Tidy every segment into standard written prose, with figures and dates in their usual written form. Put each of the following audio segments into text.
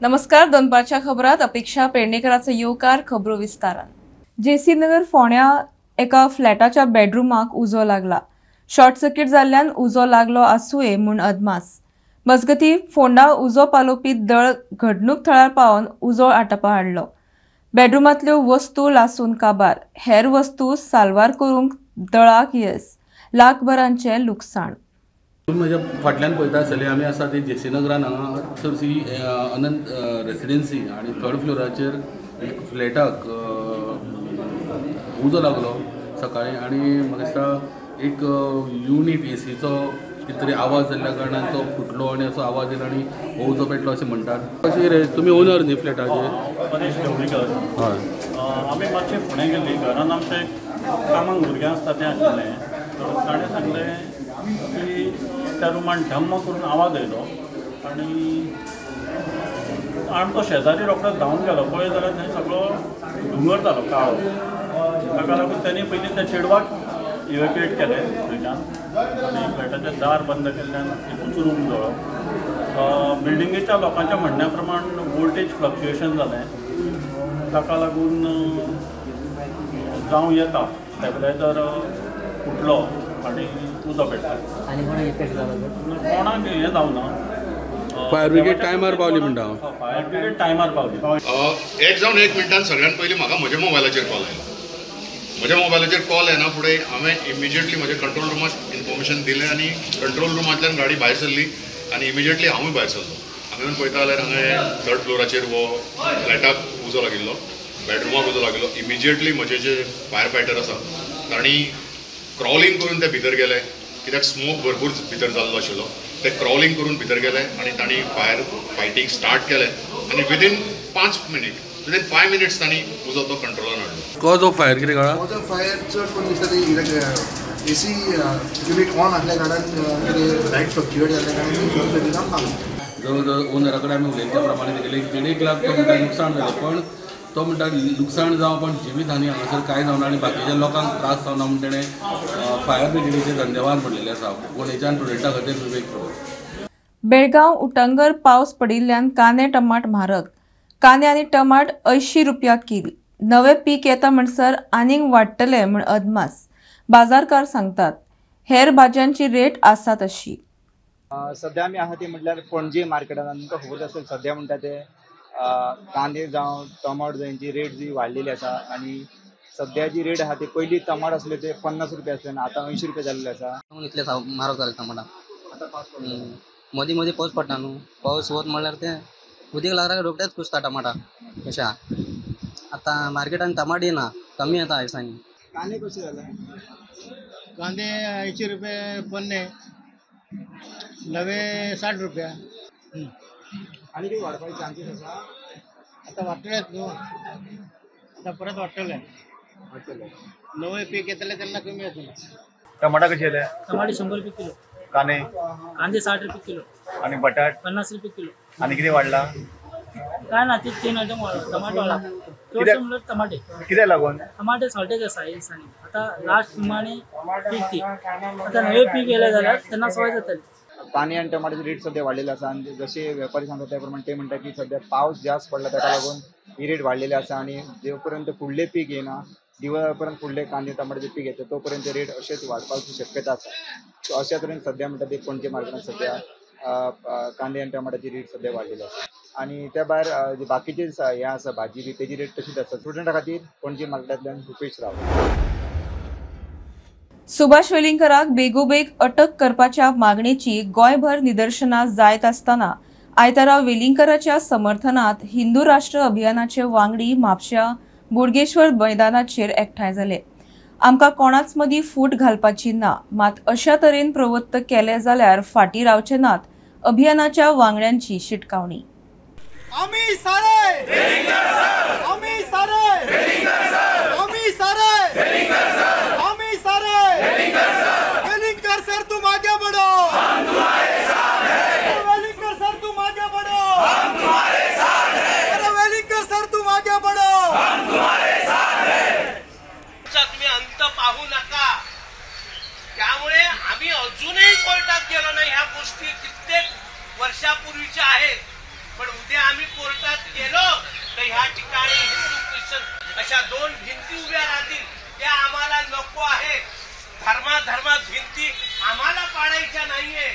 नमस्कार, दनपारच्या खबरात अपेक्षा पेडणेकराचो येवकार. खबरो विस्तारान. जेसी नगर फोंड्या एका फ्लॅटाच्या बेडरुमाक उजो लागला. शॉर्ट सर्किट जाल्ल्यान उजो लागलो आसुये म्हूण अदमास. मजगती फोंडा उजो पालोवपी दळ घडणूक थळार पावन उजो आटपा हाडलो. बेडरुमांतल्यो वस्तू लासून काबार, हेर वस्तू साल्वार करूंक दळाक येस. लाखभरांचें लुकसाण. तुमी म्हज्या फाटल्यान पळयता आसतले, आमी आसा ते जेसी नगरान हांगा चडशी अनंत रेसिडेन्सी आनी थर्ड फ्लोराचेर एक फ्लॅटाक उजो लागलो सकाळीं. आनी म्हाका दिसता एक युनीट एसीचो कितें तरी आवाज जाल्ल्या कारणान तो फुटलो आनी असो आवाज येयलो आनी हो उजो पेटलो अशें म्हणटात. कशें कितें तुमी ओनर न्ही फ्लॅटाचे? परेश ढवळीकर. हय, आमी मातशें फुडें गेल्ली, घरान आमचें कामाक भुरगें आसता तें आशिल्लें. तर ताणें सांगलें की त्या रुमान ढम्म करून आवाज आयलो आनी आमचो शेजारी रोखडोच धांवन गेलो. पळय जाल्यार थंय सगळो धुंगर जालो, काळो. ताका लागून तेणी पयलीं त्या चेडवाक इवेक्युएट केलें थंयच्यान आनी फ्लॅटाचें दार बंद केल्ल्यान एकूच रूम जळ्ळो. बिल्डिंगेच्या लोकांच्या म्हणण्या प्रमाण वोल्टेज फ्लक्च्युएशन जालें, ताका लागून जावं येता स्टेबलायझर फुटलो आनी उजो पेटलो. आनी कोणाक इफेक्ट जालो? कोणाक हें जावना. फायर ब्रिगेड टायमार पावली म्हणटा. फायर ब्रिगेड टायमार पावली. एक जावन एक मिनटान सगळ्यात पयलीं म्हाका म्हज्या मोबायलाचेर कॉल आयलो. म्हज्या मोबायलाचेर कॉल येना फुडें हांवें इमिजिएटली म्हज्या कंट्रोल रुमाक इन्फॉर्मेशन दिलें आनी कंट्रोल रुमांतल्यान गाडी भायर सरली आनी इमिजिएटली हांवूय भायर सरलो. हांगा पळयता जाल्यार हांगा थर्ड फ्लोराचेर हो फ्लॅटाक उजो लागिल्लो, बेडरुमाक उजो लागिल्लो. इमिजिएटली म्हजे जे फायर फायटर आसा तांणी क्रॉलिंग करून ते भितर गेले, कित्याक स्मोक भरपूर भितर जाल्लो आशिल्लो. ते क्रॉलिंग करून भितर गेले आनी तांणी फायर फायटींग स्टार्ट केलें आनी विदीन 5 मिनीट, विदीन 5 मिनिट्स तांणी उजो तो कंट्रोलान हाडलो. कॉज ऑफ फायर कितें कळ्ळा? कॉज ऑफ फायर चड करून दिसता ते एसी युनीट ऑन आसल्या कारणान कितें लायट फ्लक्च्युएट जाल्ल्या कारणान शॉर्ट सर्किटान पावलो. जवळ जवळ ओनरा कडेन आमी उलयले त्या प्रमाणे तेगेलें 1.5 लाख तो म्हणटा लुकसाण जालें, पण तो म्हणटा लुकसाण जावं पण जिवीत हानी हांगासर कांय जावना आनी बाकीच्या लोकांक त्रास जावना म्हूण तेणें फायर ब्रिगेडीचे धन्यवाद म्हणलेले आसा. फोंडेच्यान प्रुडंटा खातीर विवेक प्रभू. बेळगांव उटंगर पावस पडिल्ल्यान कांदे टमाट म्हारग. कांदे आनी टमाट 80 रुपया कील. नवे पीक येता म्हणसर आनीक वाडटले म्हूण अदमास बाजारकार सांगतात. हेर भाजयांची रेट आसा तशी. सद्या आमी आहा ती म्हटल्यार पणजे मार्केटान. तुमकां खबर आसेल सद्या म्हणटा ते कांदे जावं टमाट जावं हेंची रेट जी वाडलेली आसा. आनी सद्या जी रेट आहा ती पयलीं टमाट आसले ते 50 रुपया आसले आनी आतां 80 रुपया जाल्ले आसा. इतले म्हारग जाले टमाटा. आतां पावस पडला, मदीं मदीं पावस पडटा न्हू, पावस वत म्हणल्यार ते उदीक लागल्यार रोखडेच कुसता टमाटा. अशें आतां मार्केटान टमाट येना, कमी येता दिसांनी. कांदे कशे जाले? कांदे 80 रुपये पन्ने, नवे 60 रुपया. आनी कितें वाडपाचे चान्सीस आसा? आतां वाडटलेच न्हू, आतां परत वाडटले. नवे पीक येतले तेन्ना कमी येतले. टमाटा कशे जाले? टमाटे 100 रुपये किलो. कांदे? कांदे 60 रुपये किलो. आनी बटाट? 50 रुपये किलो. आनी कितें वाडला? काय ना, ते 3 आयटम वाडला. टमाटो वाडला चडशे म्हणल्यार टमाटे. कित्याक लागून? टमाटे शॉर्टेज आसा ह्या दिसांनी. आतां लास्ट निमाणी पीक ती, आतां नवे पीक येयलें जाल्यार तेन्ना सवाय जातली. कांदे आनी टमाट्याचे रेट सद्या वाडलेले आसा आनी जशे वेपारी सांगता त्या प्रमाणे ते म्हणटा की सद्या पावस जास्त पडला ताका लागून ही रेट वाडलेली आसा. आनी जे पर्यंत फुडलें पीक येना, दिवाळे पर्यंत फुडले कांदे टमाट्याचे पीक येता तो पर्यंत रेट अशेच वाडपाची शक्यता आसा. सो अशा तरेन सद्या म्हणटा ते पणजे मार्केटान सद्या कांदे आनी टमाट्याची रेट सद्या वाडलेली आसा. आनी त्या भायर जे बाकीचे हें आसा भाजी बी तेजी रेट तशीच आसा. स्टुडंटा खातीर पणजे मार्केटांतल्यान रुपेश राव. सुभाष वेलिंगकराक बेगोबेग अटक करपाच्या मागणेची गोंयभर निदर्शनां जायत आसतना आयतारा वेलिंगकराच्या समर्थनात हिंदू राष्ट्र अभियानाचे वांगडी म्हापश्या बोडगेश्वर मैदानाचेर एकठांय जाले. आमकां कोणाच मदीं फूट घालपाची ना, मात अशा तरेन प्रवृत्त केले जाल्यार फाटीं रावचे नात, अभियानाच्या वांगड्यांची शिटकावणी. आम्ही सारे आम्ही सारे आम्ही सारे आम्ही सारे वेलिंगकर सर तुम आगे बढ़ो, हम तुम्हारे साथ हैं. वेलिंगकर सर तुम आगे बढ़ो, हम तुम्हारे साथ हैं. अरे वेलिंगकर सर तुम आगे बढ़ो, हम तुम्हारे साथ हैं. तुम्ही अंत पाहू नका. त्यामुळे आम्ही अजूनही कोर्टात गेलो नाही. ह्या गोष्टी कित्येक वर्षापूर्वीच्या आहेत, पण उद्या आम्ही कोर्टात ठिकाणी हिंदू ख्रिश्चन अशा दोन भिंती उभ्या राहतील त्या आम्हाला नको आहे. धर्माधर्मात भिंती आम्हाला पाडायच्या नाहीये,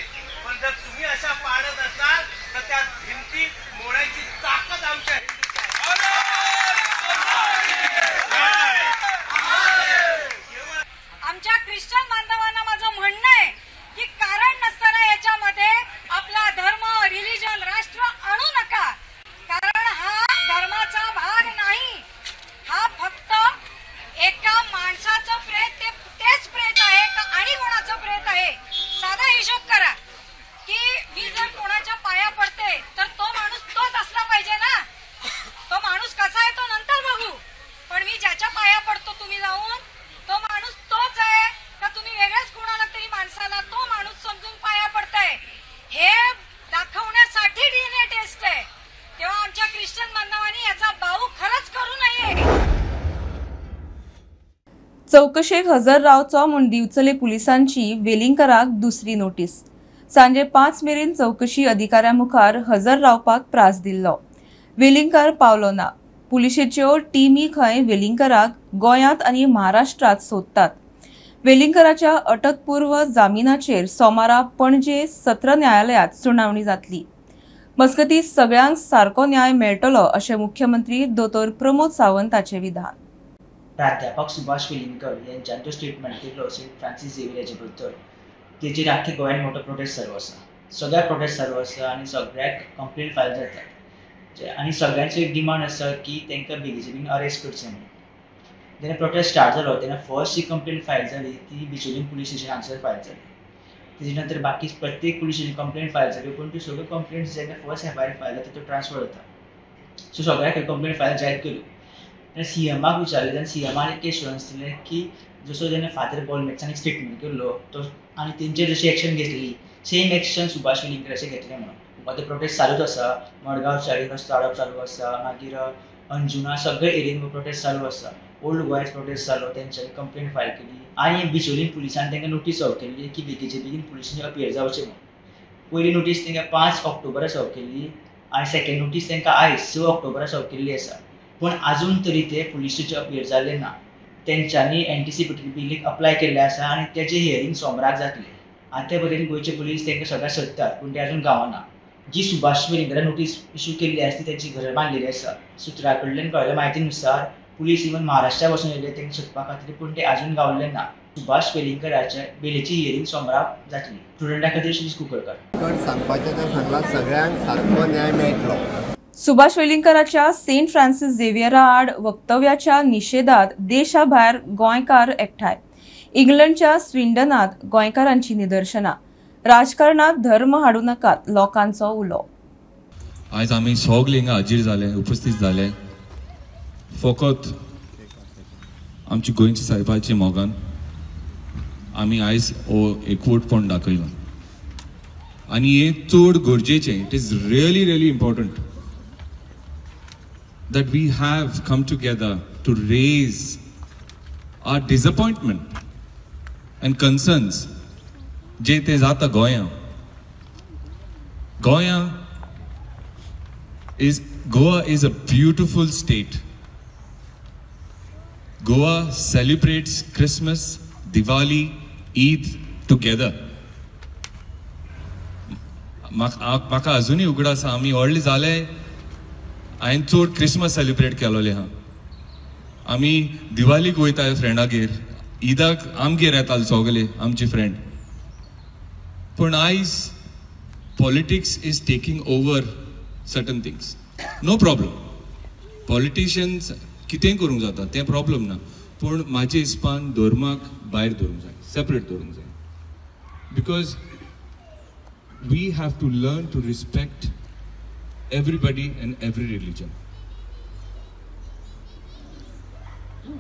पण जर तुम्ही अशा पाडत असाल तर त्या भिंती मोडायची ताकद आमच्या हिंदूची आहे. आमच्या ख्रिश्चन बांधवांना माझं म्हणणं आहे की कारण नसताना याच्यामध्ये आपला धर्म, रिलिजन, राष्ट्र आणू नका, कारण हा धर्माचा भाग नाही. हा फक्त एका माणसाचं प्रेत, तेच प्रेत आहे का आणि कोणाचं प्रेत आहे? साधा हिशोब करा की मी जर कोणाच्या पाया पडते तर तो माणूस तोच असला पाहिजे ना. तो माणूस कसा आहे तो नंतर बघू, पण मी ज्याच्या पाया पडतो तुम्ही जाऊन, तो माणूस तोच आहे का तुम्ही वेगळ्याच कोणाला तरी माणसाला तो माणूस समजून पाया पडताय? हे दाखवण्यासाठी डीएनए टेस्ट आहे. तेव्हा आमच्या ख्रिश्चन बांधवांनी याचा बाऊ खरंच करू नये. चौकशेक हजर रावचो म्हूण दिवचले पुलिसांची वेलिंगकराक दुसरी नोटीस. सांजे 5 मेरेन चौकशी अधिकाऱ्या मुखार हजर रावपाक प्रास दिल्लो. वेलिंगकार पावलो ना. पुलिशेच्यो टिमी खंय वेलिंगकराक गोंयांत आनी महाराष्ट्रांत सोदतात. वेलिंगकराच्या अटकपूर्व जामिनाचेर सोमारा पणजे सत्र न्यायालयांत सुनावणी जातली. मजगतीं सगळ्यांक सारको न्याय मेळटलो अशें मुख्यमंत्री दोतोर प्रमोद सावंत हाचें विधान. प्राध्यापक सुभाष वेलिंगकर यांच्यान जो स्टेटमेंट दिलो सेंट फ्रांसीस झेवियर हाचे बद्दल, तेजेर आख्खे गोंयान मोठो प्रोटेस्ट चालू आसा. सगळ्याक प्रोटेस्ट चालू आसा आनी सगळ्याक कंप्लेन फायल जातात आनी सगळ्यांची एक डिमांड आसा की तांकां बेगीचे बेगीन अरेस्ट करचें म्हणून. जेन्ना प्रोटेस्ट स्टार्ट जालो तेन्ना फर्स्ट जी कंप्लेन फायल जाली ती बिचोलीम पुलीस स्टेशन हांगसर फायल जाली. तेजे नंतर बाकी प्रत्येक पुलीस स्टेशन कंप्लेन फायल जाली, पूण त्यो सगळ्यो कंप्लेन्स जेन्ना फर्स्ट एफआयआर फायल जाता त्यो ट्रान्सफर जाता. सो सगळ्याक कंप्लेन फायल जायत गेल्यो. तेन्ना सीएमाक विचारलें तेन्ना सीएमान एक एश्योरन्स दिलें की जसो जेन्ना फादर बॉलमेक्सान एक स्टेटमेंट केल्लो तो आनी तेंचेर जशी एक्शन घेतली सेम एक्शन सुभाष वेलिंगकराचेर घेतलें म्हणून. आतां प्रोटेस्ट चालूच आसा, मडगांव चाळी रस्तो आडप चालू आसा, मागीर अंजुना सगळे एरियेन प्रोटेस्ट चालू आसा. ओल्ड गोंयांत प्रोटेस्ट जालो, तेंच्यांनी कंप्लेन फायल केली आनी बिचोलीम पुलिसान तांकां नोटीस सर्व केल्ली की बेगीचे बेगीन पुलिसांनी अपियर जावचें म्हणून. पयली नोटीस तांकां 5 ऑक्टोबरा सर्व केल्ली आनी सेकेंड नोटीस तांकां आयज 6 ऑक्टोबरा सर्व केल्ली आसा, पूण आजून तरी ते पुलीस स्टेशन अपियर जाले ना. तेंच्यांनी एंटिसिपेटरी बेलीक अप्लाय केल्लें आसा आनी तेजें हियरींग सोमराक जातलें. आतां पर्यंत गोंयचे पुलीस तांकां सगळ्याक सोदतात, पूण ते आजून गावना. जी सुभाष वेलिंगकरान नोटीस इशू केल्ली आसा ती तेंची घरा बांदलेली आसा. सुत्रा कडल्यान कळ्ळ्या म्हायती नुसार पुलीस इवन महाराष्ट्रा वचून येयले तांकां सोदपा खातीर, पूण ते आजून गावल्ले ना. सुभाष वेलिंगकराच्या बेलीची हियरींग सोमराक जातली. स्टुडंटा खातीर शिरीष कुंकळकर. सांगपाचें तर सांगलां, सगळ्यांक सारको न्याय मेळटलो. सुभाष वेलिंगकराच्या सेंट फ्रांसीस झेवियरा आड वक्तव्याच्या निशेधात देशाभायर गोंयकार एकठांय. इंग्लंडच्या स्विंडनात गोंयकारांची निदर्शनां. राजकारणात धर्म हाडू नाकात, लोकांचो उलो. आयज आमी सगळे हिंगा हाजीर जाले, उपस्थित जाले फकत आमची गोंयच्या साहेबाच्या मोगान आमी आयज हो एकवटपण दाखयलां आनी हें चड गरजेचें. It is really really important that we have come together to raise our disappointment and concerns जे ते जाता गोंया. गोंया is Goa is a beautiful state. Goa celebrates Christmas, Diwali, Eid together. म्हाका अजुनूय उगडास आसा आमी व्हडले जाले हांवें चड क्रिसमस सेलिब्रेट केलोलें आहा. आमी दिवालीक वयता फ्रेंडागेर, ईदाक आमगेर येताले सगळे आमची फ्रेंड. पूण आयज politics is taking over certain things. No problem, politicians कितेंय करूंक जाता, तें प्रॉब्लम ना, पूण म्हाजे हिसपान धर्माक भायर दवरूंक जाय, सेपरेट दवरूंक जाय. Because we have to learn to respect everybody and every religion.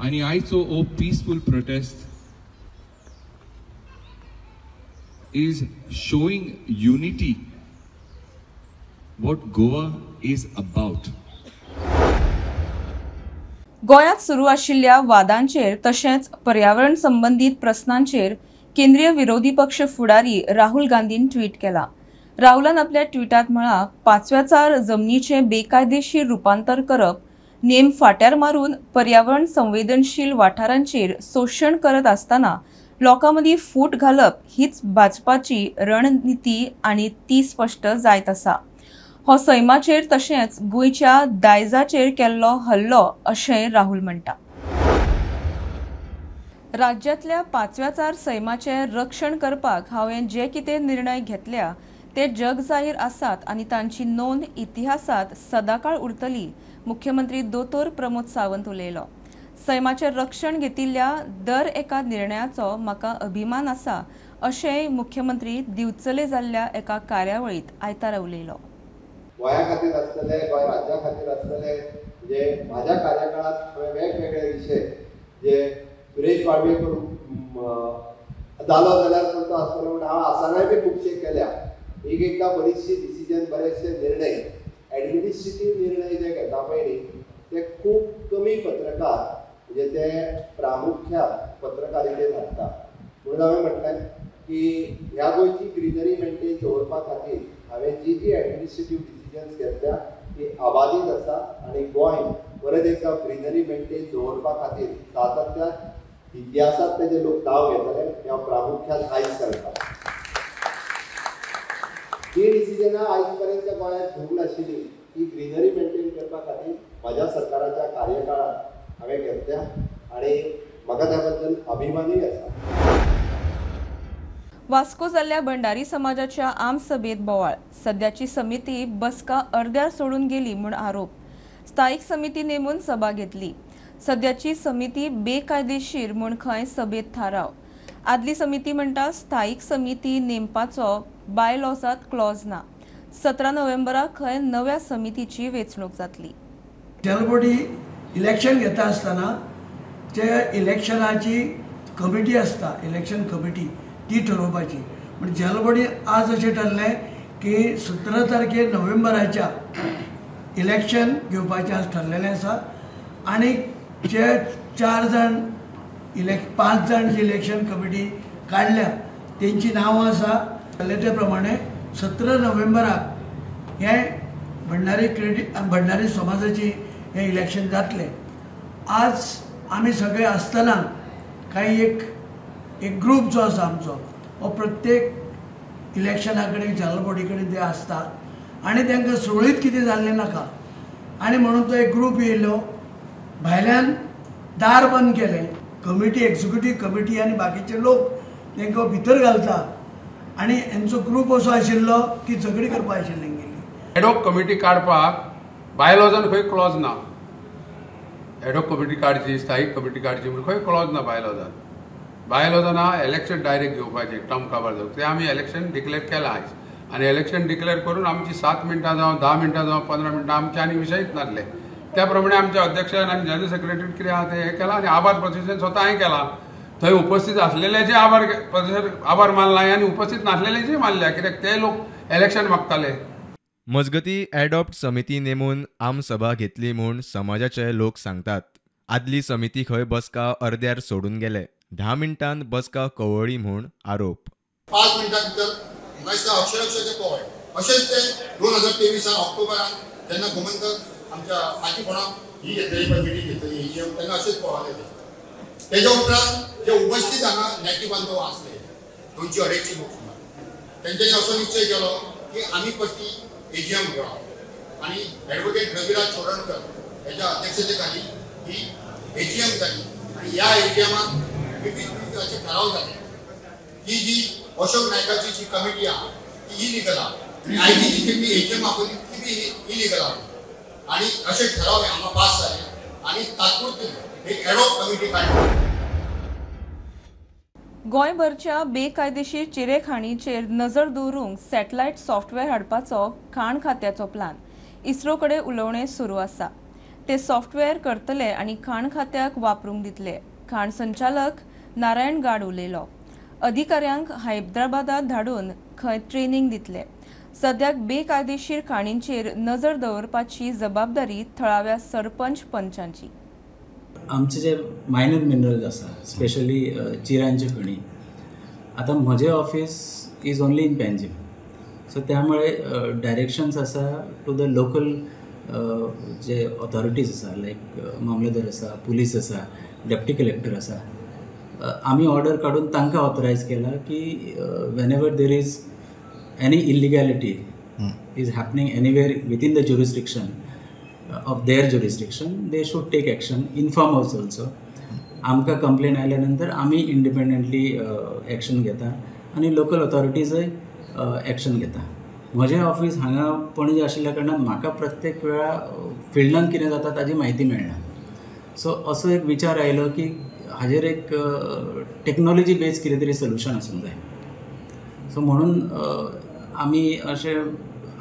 आनी आयचो हो peaceful protest is showing unity, what Goa is about. गोंयांत सुरू आशिल्ल्या वादांचेर तशेंच पर्यावरण संबंदीत प्रस्नांचेर केंद्रीय विरोधी पक्ष फुडारी राहुल गांधीन ट्वीट केला. राहुलान आपल्या ट्विटात म्हळां, पाचव्याचार जमनीचें बेकायदेशीर रुपांतर करप, नेम फाट्यार मारून पर्यावरण संवेदनशील वाठारांचेर शोशण करत आसतना लोकां मदीं फूट घालप हीच भाजपाची रणनिती आनी ती स्पश्ट जायत आसा. हो सैमाचेर तशेंच गोंयच्या दायजाचेर केल्लो हल्लो अशें राहुल म्हणटा. राज्यांतल्या पाचव्याचार सैमाचें रक्षण करपाक हांवें जे कितें निर्णय घेतल्या ते जगजाहीर आसात आनी तांची नोंद इतिहासांत सदाकाळ उरतली, मुख्यमंत्री दोतोर प्रमोद सावंत उलयलो. सैमाचें रक्षण घेतिल्ल्या दर एका निर्णयाचो म्हाका अभिमान आसा अशेंय मुख्यमंत्री दिवचले जाल्ल्या एका कार्यावळींत आयतारा उलयलो. गोंया खातीर आसतले, गोंय राज्या खातीर आसतले, म्हणजे माझ्या कार्यकाळात हांवें वेगवेगळे विशय जे सुरेश वाळवेकर जालो जाल्यार करतो आसतलो म्हण हांव आसनाय बी खुबशे केल्या. एक एकदां बरीचशी डिसिजन, बरेचशे निर्णय, एडमिनिस्ट्रेटीव निर्णय जे घेता पळय न्ही ते खूब कमी पत्रकार म्हणजे ते प्रामुख्यान पत्रकारितेत हाडटा. म्हणून हांवें म्हटलें की ह्या गोंयची ग्रिनरी मेंटेन दवरपा खातीर हांवें जी जी एडमिनिस्ट्रेटीव डिसिजन्स घेतल्या ती आबादीत आसा आनी गोंय परत एकदां ग्रिनरी मेंटेन दवरपा खातीर सातत्यान इतिहासांत तेजे लोक नांव घेतले हें हांव प्रामुख्यान आयज सांगता. ही डिसिजनां आयज पर्यंत गोंयांत घेवंक नाशिल्ली ती ग्रिनरी मेंटेन करपा खातीर म्हाज्या सरकाराच्या कार्यकाळांत हांवें घेतल्या आनी म्हाका त्या बद्दल अभिमानूय आसा. वास्को जाल्ल्या भंडारी समाजाच्या आमसभेत बोवाळ. सद्याची समिती बसका अर्द्यार सोडून गेली म्हूण आरोप. स्थायीक समिती नेमून सभा घेतली. सद्याची समिती बेकायदेशीर म्हूण खंय सभेत थाराव. आदली समिती म्हणटा स्थायीक समिती नेमपाचो बायलॉजांत क्लॉज ना. 17 नोव्हेंबराक खंय नव्या समितीची वेंचणूक जातली. जनरल बॉडी इलेक्शन घेता आसतना जे इलेक्शनाची कमिटी आसता, इलेक्शन कमिटी ती ठरोवपाची. म्हणजे जनरल बॉडी आज अशें ठरलें की 17 तारखेर नोव्हेंबराच्या इलेक्शन घेवपाचें आज ठरलेलें आसा आनी जे 4 जाण 5 जाण जी इलेक्शन कमिटी काडल्या तेंची नांवां आसा. ते प्रमाणे 17 नोव्हेंबराक हें भंडारी क्रेडीट भंडारी समाजाची हें इलेक्शन जातलें. आज आमी सगळे आसतना कांय एक एक ग्रूप जो आसा आमचो हो प्रत्येक इलेक्शना कडेन जनरल बॉडी कडेन ते आसता आनी तांकां सुरळीत कितें जाल्लें नाका आनी म्हणून तो एक ग्रूप येयलो, भायल्यान दार बंद केलें. कमिटी, एक्झिक्युटीव कमिटी आनी बाकीचे लोक तांकां भितर घालता आनी हेंचो ग्रूप असो आशिल्लो की झगडी करपा आशिल्ली गेली. एडॉक कमिटी काडपाक बायलॉजान खंय क्लॉज ना. एडॉक कमिटी काडची, स्थायीक कमिटी काडची म्हणून खंय क्लॉज ना बायलॉजान. बायलॉजान इलेक्शन डायरेक्ट घेवपाचें टर्म काबार जावं तें आमी इलेक्शन डिक्लेर केलां आयज आनी इलेक्शन डिक्लेर करून आमची 7 मिनटां जावं 10 मिनटां जावं 15 मिनटां आमचे आनी विशयच नासले. त्या प्रमाणे आमच्या अध्यक्षान आनी जनरल सेक्रेटरीन कितें आहा तें हें केलां आनी आभार प्रदर्शन स्वता हांवें केलां. थंय उपस्थित आसलेल्याचे आभार प्रदर्शन आभार मानला आनी उपस्थित नासलेल्याचेय मानल्या कित्याक ते लोक इलेक्शन मागताले. मजगती एडॉप्ट समिती नेमून आमसभा घेतली म्हूण समाजाचे लोक सांगतात. आदली समिती खंय बसका अर्द्यार सोडून गेले. 10 मिनटां बसका कवळी म्हूण आरोप. 5 मिनटां भितर म्हाका दिसता अक्षरक्षा ते कवळ. अशेंच ते 2023 ऑक्टोबरान जेन्ना गोमंतक आमच्या आजी कोणाक ही घेतलेली पळय मिटींग घेतलेली एजीएम तेन्ना अशेंच पळोवले ते. तेज्या उपरांत जे उपस्थित हांगा ज्ञाती बांधव आसले 200-250 लोक सुमार तेंच्यांनी असो निश्चय केलो की आमी पयलीं एजीएम घेवप आनी एडवोकेट रविराज चोडणकर हेच्या अध्यक्षते खाली ही एजीएम जाली आनी ह्या एजीएमाक विविध विविध अशे ठराव जाले की जी अशोक नायकाची जी कमिटी आहा ती इलिगल आहा आनी आयची जी तेमी एजीएम आपयली ती बी इलिगल आहा आनी अशे ठराव हांगा पास जाले आनी तात्पुरती एक एडॉक कमिटी काडली. गोंयभरच्या बेकायदेशीर चिरे खाणीचेर नजर दवरूंक सॅटलायट सॉफ्टवेअर हाडपाचो खाण खात्याचो प्लान. इस्रो कडेन उलोवणें सुरू आसा. ते सॉफ्टवेअर करतले आनी खाण खात्याक वापरूंक दितले. खाण संचालक नारायण गाड उलयलो. अधिकाऱ्यांक हैदराबादात धाडून खंय ट्रेनिंग दितले. सद्याक बेकायदेशीर खाणींचेर नजर दवरपाची जबाबदारी थळाव्या सरपंच पंचांची. आमचे जे मायनर मिनरल्स आसा स्पेशली चिरांची खणी, आतां म्हजें office is only in Panjim, so त्यामुळे डायरेक्शन्स आसा टू the local जे ऑथॉरिटीज आसा लायक मामलेदार आसा, पुलीस आसा, डेप्टी कलेक्टर आसा, आमी ऑर्डर काडून तांकां ऑथरायज केला की whenever there is any illegality is happening anywhere within the jurisdiction of their jurisdiction, they should take action, inform us also. आमकां कंप्लेन आयल्या नंतर आमी इंडिपेंडंटली एक्शन घेता आनी लोकल ऑथॉरिटीजय एक्शन घेता. म्हजें ऑफीस हांगा पणजे आशिल्ल्या कारणान म्हाका प्रत्येक वेळा फिल्डान कितें जाता ताजी म्हायती मेळना. सो असो एक विचार आयलो की हाजेर एक टेक्नॉलॉजी बेज कितें तरी सोल्युशन आसूंक जाय. सो म्हणून आमी अशें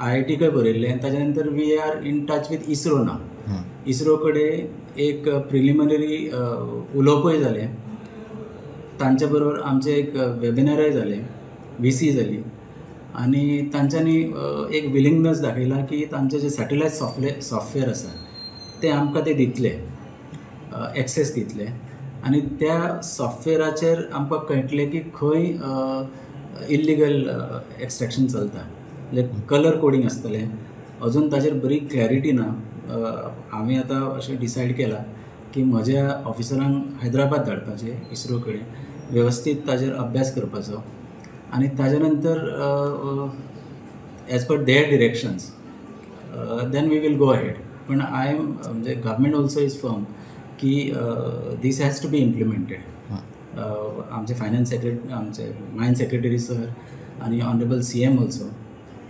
IIT बरयल्लें आनी ताच्या नंतर we are in touch with ISRO ना. इस्रो कडेन एक प्रिलिमिनरी उलोवपय जालें, तांच्या बरोबर आमचें एक वेबिनारय जालें, VC जाली आनी तांच्यांनी एक विलिंगनस दाखयला की तांचें जें सॅटेलायट सॉफ्टवेअर आसा तें आमकां ते दितले, एक्सेस दितले आनी त्या सॉफ्टवेअराचेर आमकां कळटलें की खंय इल्लिगल एक्स्ट्रेक्शन चलता. म्हणजे कलर कोडींग आसतलें, अजून ताचेर बरी क्लॅरिटी ना. आमी आतां अशें डिसायड केलां की म्हज्या ऑफिसरांक हैदराबाद धाडपाचें इस्रो कडेन वेवस्थीत ताजेर अभ्यास करपाचो आनी ताज्या नंतर as per their directions then we will go ahead. पण I am म्हणजे गव्हर्मेंट ऑल्सो is firm की this has to be implemented. आमचे फायनान्स सेक्रेटरी, आमचे मायन सेक्रेटरी सर आनी ऑनरेबल CM also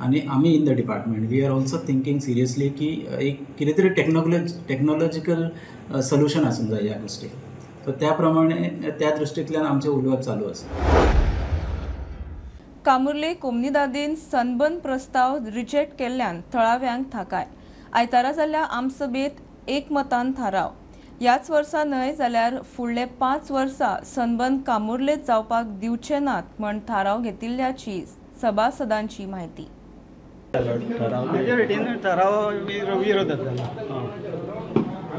आनी आमी in the department we are also thinking seriously की एक कितें तरी टेक्नॉलॉजिकल सोल्युशन आसूंक जाय ह्या गोश्टीक. सो त्या प्रमाणे त्या दृश्टींतल्यान आमचें उलोवप चालू आसा. कामुर्ले कोमनिदादीन सनबर्न प्रस्ताव रिजेक्ट केल्ल्यान थळाव्यांक थाकाय. आयतारा जाल्ल्या आमसभेत एकमतान थाराव. ह्याच वर्सा न्हय जाल्यार फुडले 5 वर्सां सनबर्न कामुर्लेत जावपाक दिवचे नात म्हण थाराव घेतिल्ल्याची सभासदांची म्हायती. ठराव विरोधात जाला.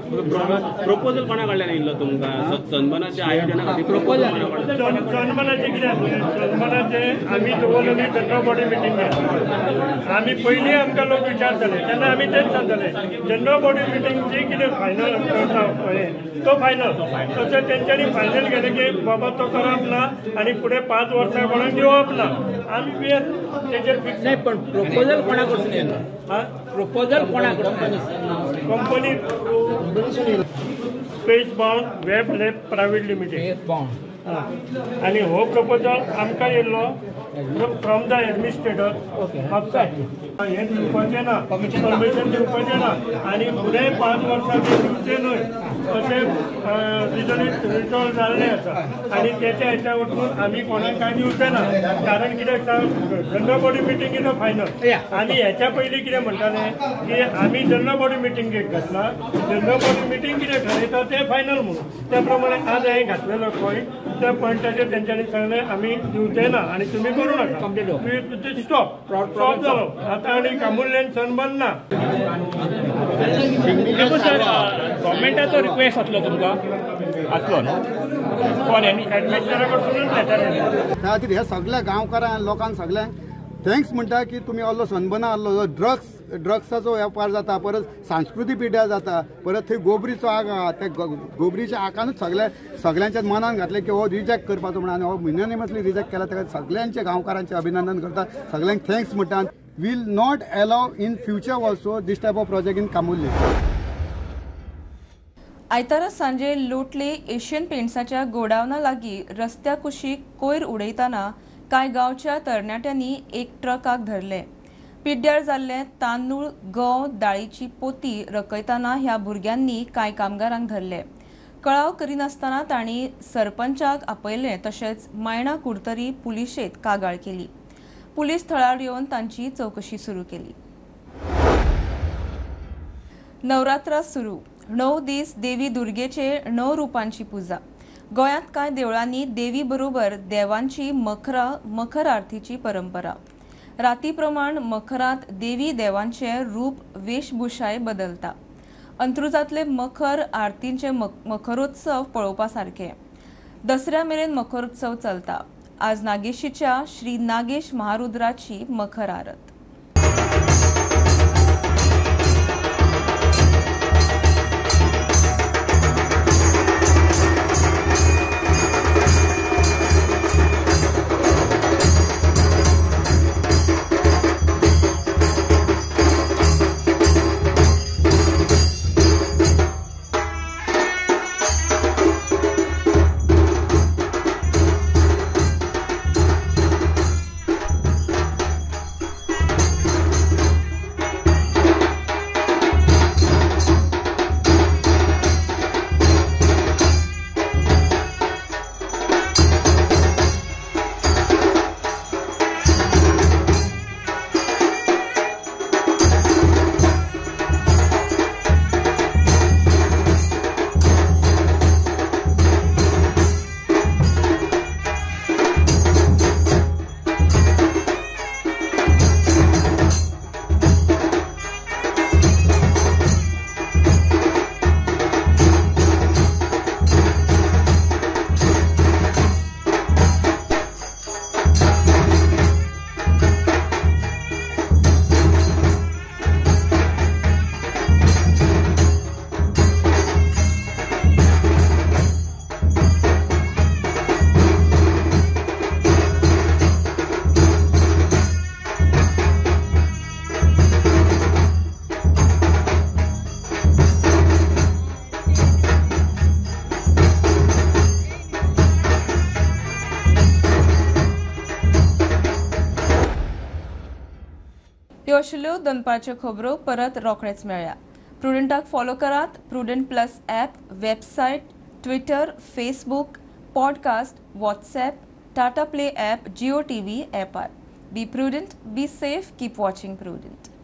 प्रपोजल कोणा कडल्यान येयल्लो तुमकां सनबर्नाच्या आयोजना खातीर? प्रपोजल सनबर्नाचें कितें आसलें, सनबर्नाचें आमी दवरलेली जनरल बॉडी मिटींग घेतली. आमी पयलीं आमकां लोक विचारताले तेन्ना आमी तेच सांगताले जनरल बॉडी मिटींग जी कितें फायनल करता पळय तो फायनल. तशें तेंच्यांनी फायनल केलें की बाबा तो करप ना आनी फुडें 5 वर्सां कोणाक दिवप ना. आमी तेजेर फिक्स. नाही पण प्रपोजल कोणा कडसून येयलो? प्रपोजल कोणा कडसून? Company space bound web lab private limited. आनी हो प्रपोजल आमकां येयल्लो फ्रॉम the administrator Mapusa. हें दिवपाचें ना, परमिशन दिवपाचें ना आनी फुडें 5 वर्सां तें दिवचें न्हय अशें रिजॉल्व जाल्लें आसा. आनी तेच्या हेच्या वचून आमी कोणाक कांय दिवचें ना. कारण कित्याक सांग, general body meeting is a final. आनी हेच्या पयलीं कितें म्हणटाले की आमी जनरल बॉडी मिटींग एक घातला, जनरल बॉडी मिटींग कितें ठरयता तें फायनल म्हणून. त्या प्रमाणे आज हांवें घातलेलो पॉयंट, त्या पॉयंटाचेर तेंच्यांनी सांगलें आमी दिवचे ना आनी तुमी करूं नाका, स्टॉप स्टॉप जालो. आतां आनी कामुर्ल्यान सनबर्न ना. गव्हर्मेंटाचो रिक्वेस्ट आसलो तुमकां? आसलो न्हू कोण एडमिनिस्ट्रेटरा कडसूनच लेटर येयलें. त्या खातीर ह्या सगळ्या गांवकारांक लोकांक सगळ्यांक thanks म्हणटा की तुमी आहलो सनबर्ना आहलो. ड्रग्साचो वेपार जाता, परत सांस्कृतीक पिड्ड्यार जाता, परत थंय गोबरीचो आग आहा, त्या गोबरीच्या आकानूच सगळ्यांच्या मनान घातलें की हो रिजेक्ट करपाचो म्हणून आनी हो युनॅनिमसली रिजेक्ट केला. ताका सगळ्यांचे गांवकारांचें अभिनंदन करता, सगळ्यांक thanks म्हणटा. Will not allow in future also this type of project in Camurlim. आयतारा सांजे लोटले एशियन पेंट्साच्या गोडावना लागीं रस्त्या कुशीक कोयर उडयतना कांय गांवच्या तरणाट्यांनी एक ट्रकाक धरले. पिड्ड्यार जाल्ले तांदूळ, गंव, दाळीची पोती रकयतना ह्या भुरग्यांनी कांय कामगारांक धरले. कळाव करिनासतना तांणी सरपंचाक आपयले तशेंच मायणा कुडतरी पुलिशेंत कागाळ केली. पुलीस थळार येवन तांची चवकशी सुरू केली. नवरात्रा सुरू. 9 दीस देवी दुर्गेचे 9 रूपांची पुजा. गोंयांत कांय देवळांनी देवी बरोबर देवांची मखर आरतीची परंपरा. राती प्रमाण मखरांत देवी देवांचे रूप वेशभूषाय बदलता. अंत्रुजांतले मखर आरतींचे मखरोत्सव पळोवपा सारके. दसऱ्या मेरेन मखरोत्सव चलता. आज नागेशीच्या श्री नागेश महारुद्राची मखर आरत. आशिल्ल्यो दनपारच्यो खबरो. परत रोखडेच मेळया. प्रुडंटाक फॉलो करात. Prudent plus app, website, Twitter, Facebook, podcast, WhatsApp, Tata Play app, Jio TV ॲपार. Be prudent, be safe, keep watching Prudent.